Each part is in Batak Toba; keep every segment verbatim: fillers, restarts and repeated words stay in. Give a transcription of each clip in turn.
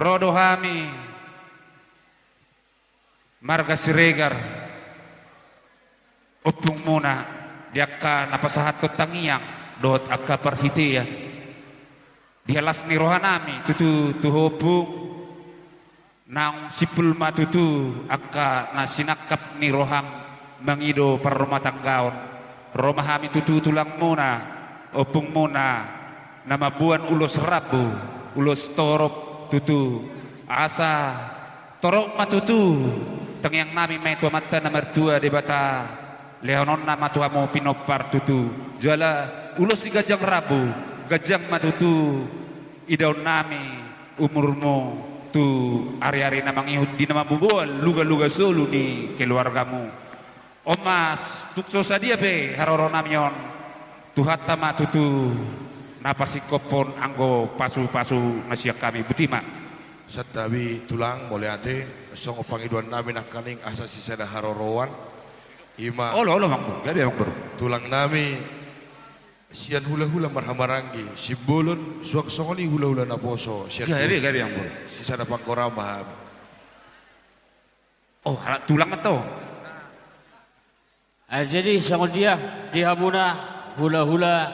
Ro do hami marga Siregar, ompungmuna, di angka na pasahathon tangiang dohot angka parhitean. Di las ni rohanami tutu tu ho ompung, naung simpul ma tutu angka na sinangkap ni roham mangido parrumatanggaon. Ro ma hami tutu tulangmuna, ompungmuna, na mamboan ulos rambu, ulos torop tutu. Asa torop ma tutu tangiangnami ma i tu Amanta na martua Debata, lehononna ma tu hamu pinompar tutu. Jala ulos siganjang rambu, ganjang ma tutu idaonnami umurmu tu ari-ari na mangihut di na mamboan luga-luga solu ni keluargamu. On ma, tung so sadia pe haroroanami on, Tuhanta ma tutu na pasingkophon anggo pasu-pasu na sian hami. Boti ma. Santabi tulang, mauliate. Songon pangidoannami nangkaning asa sisada haroroan, i ma. Olo, olo, Amangboru. Gabe, Amangboru. Tulangnami sian hula-hula marhahamaranggi Simbolon, suang songon i hula-hula naposo sian. Gabe, gabe, Amangboru. Sisada panggora ma hami. Oh, halak tulang ma antong. Ah, jadi songon dia di hamuna hula-hula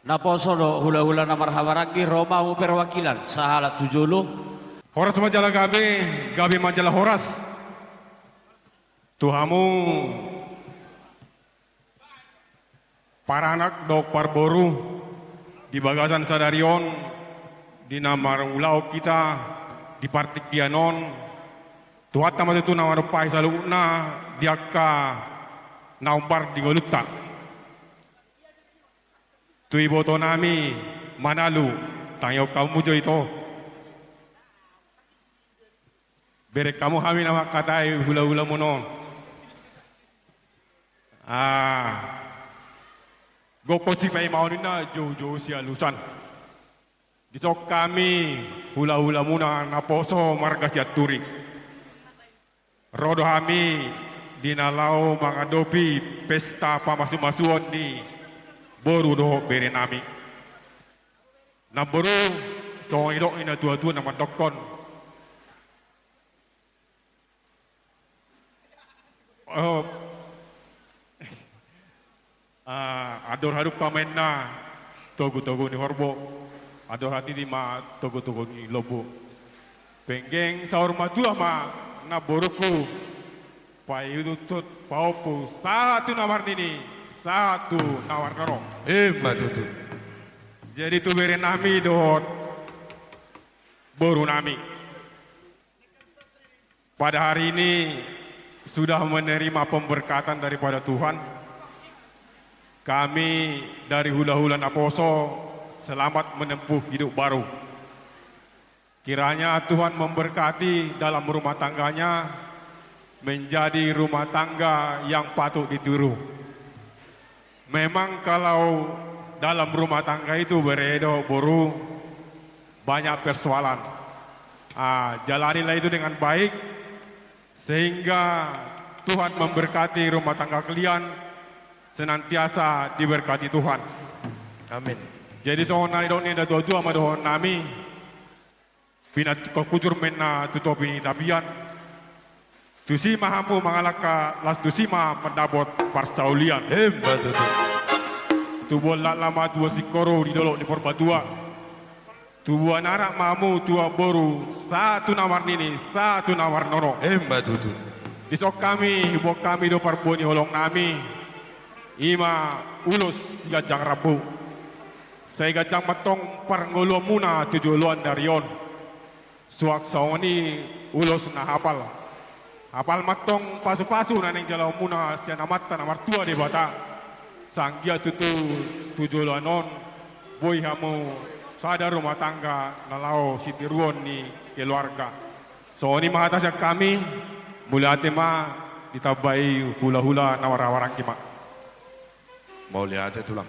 naposo dohot hula-hula na marhahamaranggi, ro ma hamu perwakilan sahalak tu jolo. Horas ma jala gabe, gabe ma jala horas. Tu hamu paranak dohot parboru di bagasan sadari on, di na marulaon hita di partingkian on, Tuhanta ma tutu na manumpahi saluhutna di angka na hombar di ngolunta. Tu ibotonami Manalu, tangihon hamu jo ito. Bereng hamu hami na mangkatai hula-hulamuna on. Ah, gokhon sipaimaon ninna, jou-jou sialusan. Dison hami hula-hulamuna naposo marga Sianturi. Ro do hami di na laho mangadopi pesta pamasu-masuon ni boru dohot berenami. Namboru, songon nidok ni na tua-tua na mandokkon. Oh. Ah, andor hadungka ma inna togu-togu ni horbo, andor hatiti ma togu-togu ni lombu. Penggeng saur matua ma namborungku, paihutihut pahompu sahat tu na marnini, sahat tu na marnono. Ima tutu. Jadi tu berenami dohot borunami. Pada hari ini sudah menerima pemberkatan daripada Tuhan. Kami dari hula-hula naposo selamat menempuh hidup baru. Kiranya Tuhan memberkati dalam rumah tangganya, menjadi rumah tangga yang patut ditiru. Memang kalau dalam rumah tangga itu, bere dohot boru, banyak persoalan. Ah, jalanilah itu dengan baik, sehingga Tuhan memberkati rumah tangga kalian, senantiasa diberkati Tuhan. Amin. Jadi songon na nidok ni na tua-tua ma dohononnami, pinantikhon hujur ma inna tu topi ni tapian. Tusi ma hamu mangalangka, laos tusi ma mandapot parsaulian. Ima tutu. Tubuan laklak ma tubuan singkoru di dolok ni Purbatua. Tubuan anak ma hamu tubuan boru, sahat tu na marnini, sahat tu na marnono. Ima tutu. Dison hami, huboan hami do parbue ni holongnami. Ima ulos siganjang rambu. Sai ganjang ma antong parngoluonmuna tu joloan ni ari on. Suang songon i ulos na hapal. Hapal ma antong pasu-pasu na naeng jaloonmuna sian Amanta na martua Debata. Sai anggiat tutu tu joloan on boi hamu sada rumah tangga na laho sitiruon ni keluarga. Songon i ma hata sian hami, mauliate ma, ditambai hula-hula na marhahamaranggi ma. Mauliate tulang.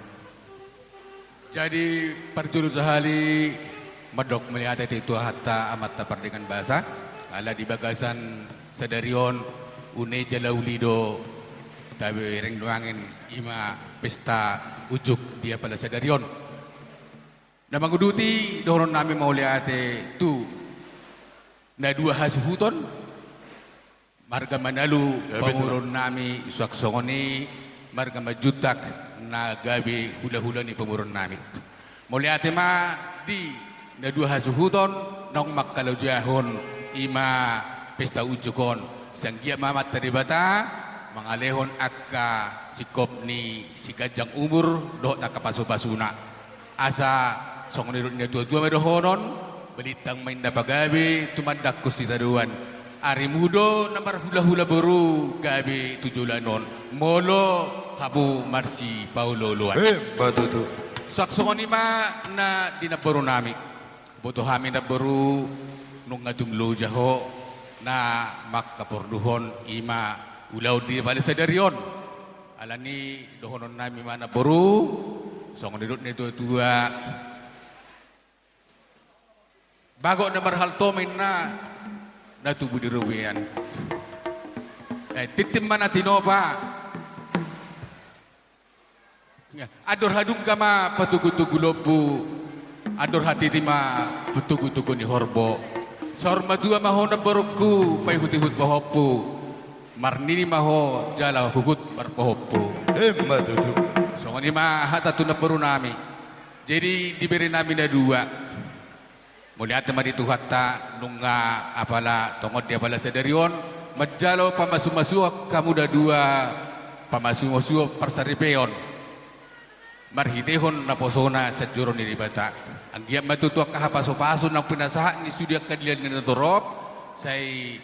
Jadi parjolo sahali mandok mauliate tu Tuhanta Amanta Pardenggan Basa, ala di bagasan sadari on une jala uli do tabereng nuaeng ima pesta unjuk di apala sadari on. Na manguduti dohononnami mauliate tu Na dua hasuhuton, marga Manalu, ya, betul, pamoruon nami, suang songon i marga Manjuntak na gabe hulahula ni pamoruon nami. Mauliate ma di na dua hasuhuton naung mangkalojahon i ma pesta unjuk on. Sai anggiat ma Amanta Debata mangalehon angka singkop ni siganjang umur dohot angka pasupasuna. Asa songon nidok ni natuatua ma dohonon, balintang ma inna pagabe, tumandangkon sitadoan. Arimu do na marhulahula boru gabe tu joloan on, molo hamu marsipaolooloan. Emma tutu. Suang songon i ma na di namboru nami. Boto hami namboru nunga tung loja ho na mangkaporluhon i ma ulaon di apala sadari on. Alani dohonon nami ma namboru, songon nidok ni natuatua, bagot na marhalto ma inna na tubu di robean. Eh, tintin ma na tinopa. Andor hadungka ma patogutogu lombu, andor hatiti ma patogutogu ni horbo. Saur matua ma ho namborungku, paihutihut pahompu. Marnini ma ho jala huhut marpahompu. Emma tutu. Songon i ma hata tu namboru nami. Jadi dibere nami na dua. Mauliate ma di Tuhanta nunga apala tongon di apala sadari on manjalo pamasumasuon hamu na dua, pamasumasuon parsaripeon. Marhitehon naposona sanjoro ni Debata. Anggiat ma tutu angka hapasupasu naung pinasahat ni sude angka dilian ni natorop, sai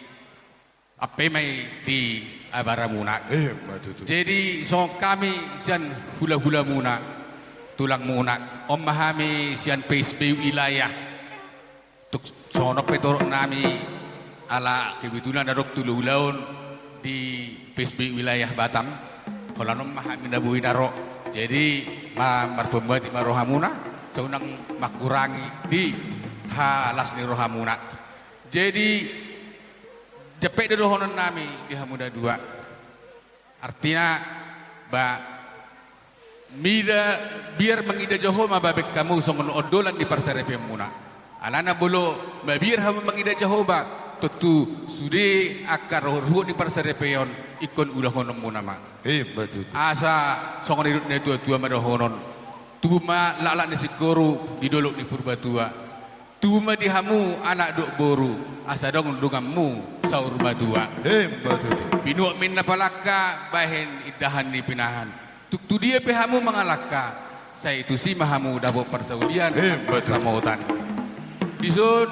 ampe ma i di abaramuna. Emma tutu. Jadi songon hami sian hulahulamuna, tulangmuna, on ma hami sian P S B wilayah. Tung songon on pe torop nami ala kebetulan adong tu ulaon di P S B wilayah Batam. Holan on ma hami na boi na ro. Jadi ma-, marpamati ma rohamuna, sai unang mangkurangi di halas ni rohamuna. Jadi, jempek do dohonon nami di hamu na dua. Artina, ba, mida, biar mangida Jahowa ma bahen hamu songon ondolan ni parsaripeonmuna. Alana molo mabiar hamu mangida Jahowa, tontu sude angka ruhutruhut ni parsaripeon ingkon ulahononmuna ma. Emma tutu. Asa songon nidok ni natuatua ma dohonon. Tubu ma laklak ni singkoru di dolok ni Purbatua. Tubu ma di hamu anak dohot boru, asa adong donganmu saur matua. Emma tutu. Binuat ma inna palangka, bahen indahan ni pinahan. Tung tu dia pe hamu mangalangka, sai tusi ma hamu dapot parsaulian, emma tutu, parsamotan. Dison,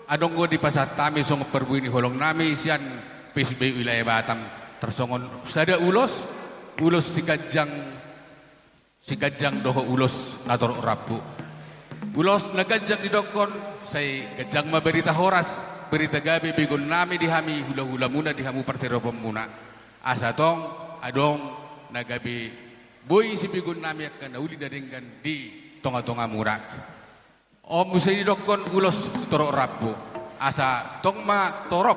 adong do dipasahat hami songon parbue ni holong nami sian P S B wilayah Batam. Tarsongon sada ulos, ulos siganjang siganjang dohot ulos na torop rambu. Ulos na ganjang didokkon, sai ganjang ma barita horas, barita gabe begeon nami di hami hulahulamuna, di hamu parsaripeonmuna. Asa tong adong na gabe boi sibegeon nami angka na uli na denggan di tongatongamuna. On muse didokkon ulos sitorop rambu, asa tong ma torop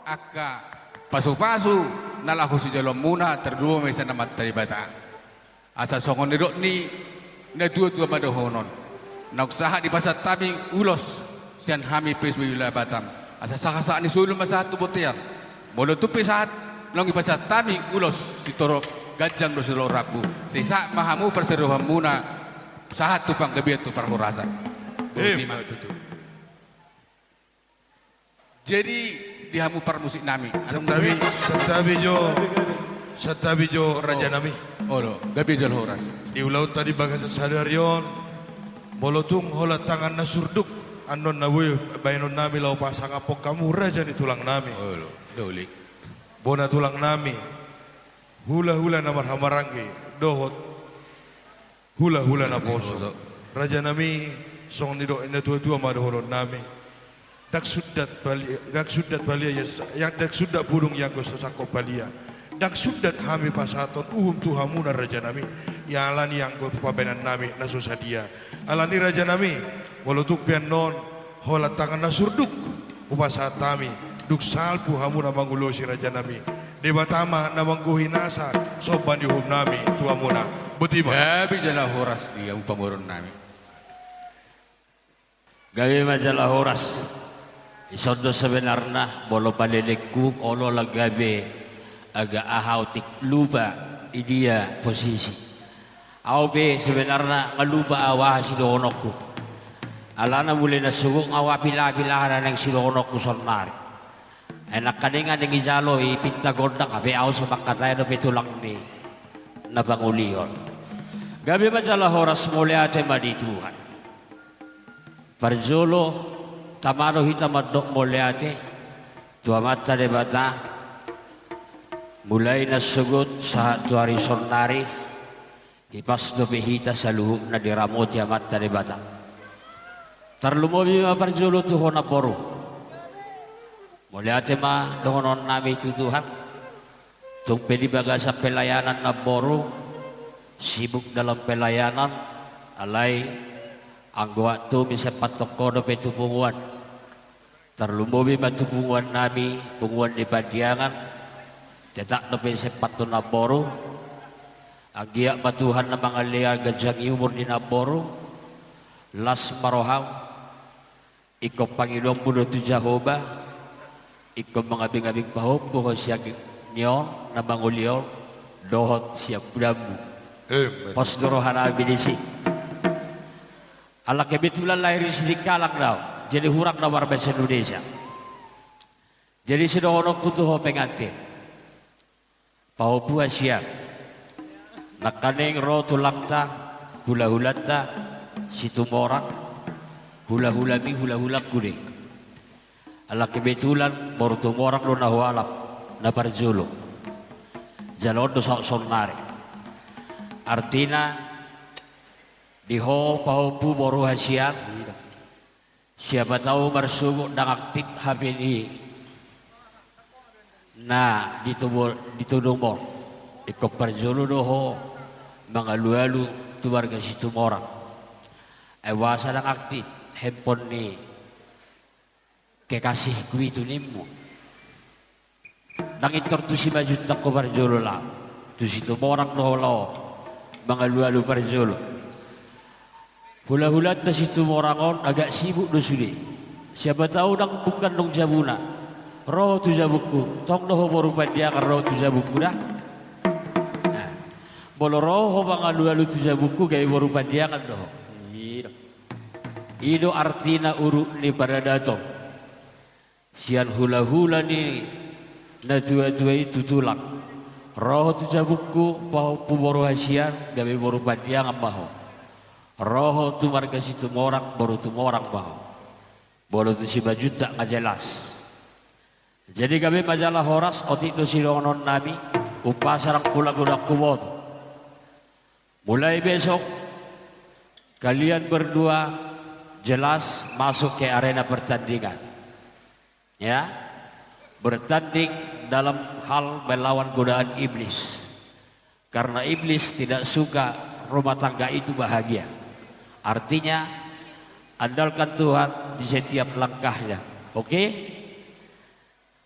angka pasupasu na laho sijaloonmuna, tarlumobi ma sian Amanta Debata. Asa songon nidok ni natuatua ma dohonon. Naung sahat dipasahat hami ulos sian hami P S B wilayah Batam, asa sahatsahat ni solu ma sahat tu bontean. Molo tung pe sahat naung dipasahat hami ulos sitorop ganjang dohot sitorop rambu, sai sahat ma hamu parsaripeonmuna sahat tu panggabean tu parhorasan. Botima. Emma tutu. Jadi di hamu parmusik nami. Santabi, santabi jo, santabi jo raja nami. Olo, gabe jala horas. Di ulaonta di bagasan sadari on, molo tung holan tangan na surduk annon na boi bahenon nami laho pasangaphon hamu raja ni tulang nami. Olo, doli. Bona tulang nami, hulahula na marhahamaranggi dohot hulahula naposo. Naposo. Raja nami, songon nidok ni natuatua ma dohonon nami. Ndang sundat palia, ndang sundat palia ia sa-, ia ndang sundat pudung ianggo so sangkop palia. Ndang sundat hami pasahathon uhum tu hamuna raja nami, ia alani anggo pabahenan nami na so sadia. Alani raja nami, molo tung pe annon holan tangan na surduk hupasahat hami, dung salpu hamu na mangulosi raja nami. Debata ma na manggohi nasa somba ni uhum nami tu hamuna. Botima. Gabe jala horas di hamu pamoruon nami. Gabe ma jala horas. Ison do sebenarna, molo palelengku olo lang gabe aga aha otik lupa idia posisi. Au pe sebenarna nga lupa au aha sidohononku. Alana mulai na sogot nga au apil-apil aha na naeng sidohononku sonnari. Ai nangkaning naeng ijalo i pinta gondang, ape au so mangkatai dope tulang ni na pangulihon. Gabe ma jala horas, mauliate ma di Tuhan. Parjolo, tama do hita mandok mauliate tu Amanta Debata, mulai na sogot sahat tu ari sonnari, hipas dope hita saluhutna diramoti Amanta Debata. Tarlumobi ma parjolo tu ho namboru. Mauliate ma dohonon nami tu Tuhan. Tung pe di bagasan pelayanan namboru, sibuk dalam pelayanan, alai anggo waktu misempathon ho dope tu punguan. Tarlumobi ma tu punguan nami, punguan ni Pandiangan, tetap dope sempathon namboru. Anggiat ma Tuhan na mangalehon ganjang ni umur di namboru, las ma roham, ingkon pangidoanmu do tu Jahowa, ingkon mangabing-abing pahompu ho sian ni on na mangoli on, dohot sian pudanmu. Amen. Pos do roha nami disi. Ala kebetulan lahir di Sidikalang do au, jadi hurang do au marbahasa Indonesia. Jadi sidohononku tu ho pengantin. Pahompu hasian. Nangkaning ro tulangta, hula-hulanta, Situmorang, hula-hulami, hula-hulangku do i. Ala kebetulan boru Tumorang do na hualap, na parjolo. Jala on do saut sonnari. Artina, di ho pahompu boru hasian, siapa tahu marsogot ndang aktif H P ni na di Tubo-, di Tumorang. Ingkon parjolo do ho mangalu-alu tu marga Situmorang. Ai boasa ndang aktif handphone ni kekasihku itu, nimmu. Ndang pintor tu Simanjuntak ho parjolo, laho tu Situmorang do ho laho mangalu-alu parjolo. Hula-hulanta Situmorang on agak sibuk do sude. Siapa tahu ndang bungka annon jabuna. Ro ho tu jabungku, tong do ho boru Pandiangan ro ho tu jabungku da. Nah, molo ro ho mangalu-alu tu jabungku, gabe boru Pandiangan do ho. I do. I do artina uruk ni paradaton. Sian hula-hula ni natua-tua i tu tulang. Ro ho tu jabungku, pahompu boru hasian, gabe boru Pandiangan ma ho. Ro ho tu marga Situmorang, boru Tumorang ma ho. Molo tu Simanjuntak nga jelas. Jadi gabe ma jala horas, otik do sidohonon nami, umpasa ndang pola godang huboto. Mulai besok, kalian berdua jelas masuk ke arena pertandingan. Ya, bertanding dalam hal melawan godaan iblis. Karena iblis tidak suka rumah tangga itu bahagia. Artinya, andalkan Tuhan di setiap langkahnya. Oke?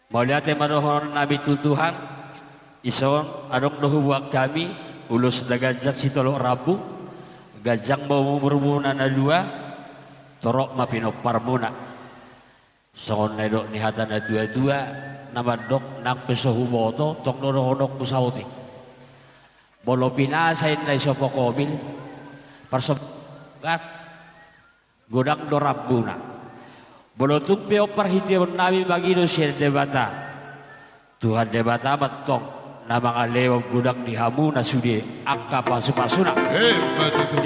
Mauliate ma dohonon nami tu Tuhan. Ison, adong do huboan hami ulos na ganjang sitolop rambu. Ganjang ma umurmuna na dua, torop ma pinomparmuna. Songon na nidok ni hata natua-tua, na mandok nang pe so huboto, tong do dohononku saotik. Molo pinasa inna i so pokobil, parsombaan, godang do rambuna. Molo tung pe on parhiteon nami mangido sian Debata, Tuhan Debata ma antong na mangalehon godang di hamuna sude angka pasu-pasuna. Emma tutu.